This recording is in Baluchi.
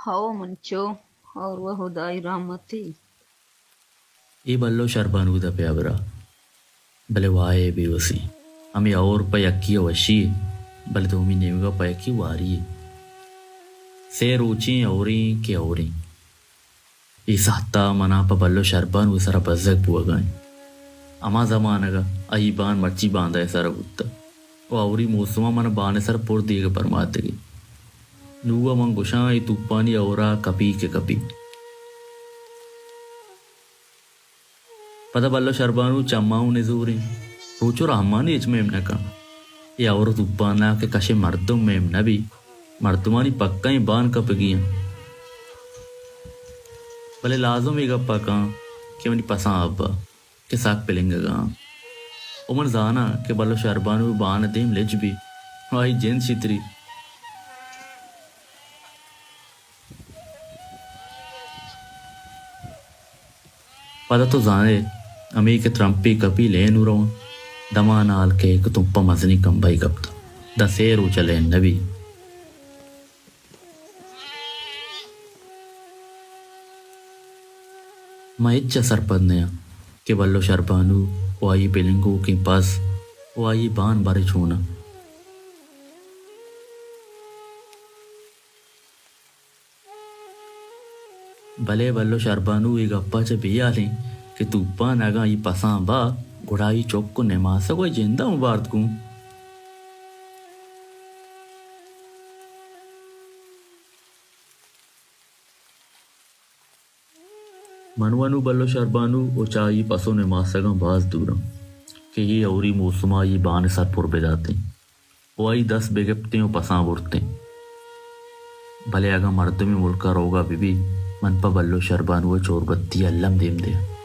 ہو منچو، اور وہ خدائی رحمتی۔ اے بلو شربانو دپے ہبرا، بلے وائے بے وسی۔ ہمے اور پہ یکی ء وشی، بلے دومی نیمگا پہ یکی واری۔ سے روچیں اوریں کہ اوریں۔ اے ساہتا منا پہ بلو شربانو ء سرا بزگ بوگا انت۔ ہما زمانگا آئی بان مرچی باندا ء سرا بوتہ و اوری موسما من بان ء سر پر دیگ پرماتگی۔ نوں من گوشاں اے توپانی اورا کپی کہ کپی۔ پدا بلو شربانو چماں نزوریں۔ روچ و رحمانی ہچ میم نہ کن۔ اے اور توپانا کہ کشے مردم میم نہ بی، مردمانی پکائیں بان کپگی انت۔ بلے لازم اے گپا کن کہ منی پساں ابا کہ ساک پلنگگاں۔ و من زاناں کہ بلو شربانو بان دیم لج بی و آئی جند شتری۔ پدا تو زانئے، ہمے کہ ترمپے کپی لین و رواں، دمان حال کئے کہ تمپا مزنیں کمبائی کپتہ، داں سے روچ لین نبی۔ من ہچ ء سرپد نیاں کہ بلو شربانو و آئی پلنگوکیں پس و آئی بان بارے چوناں۔ بلے بلو شربانو اے گپا چہ بے ہیالیں کہ توپان اگاں ای پساں با، گڑا ای چک و نماسگ و جندا مبارت گوں۔ من و نوں بلو شربانو و چہ آئی پس و نماسگاں باز دوراں کہ اے ہوری موسما آئی بان ء سر پر بداتیں و آئی دست بگپتیں و پساں برتیں۔ بلے اگاں مردمے ملکا روگا ببی، من پہ بلو شربانو ء چوربتی الم دیم دیاں۔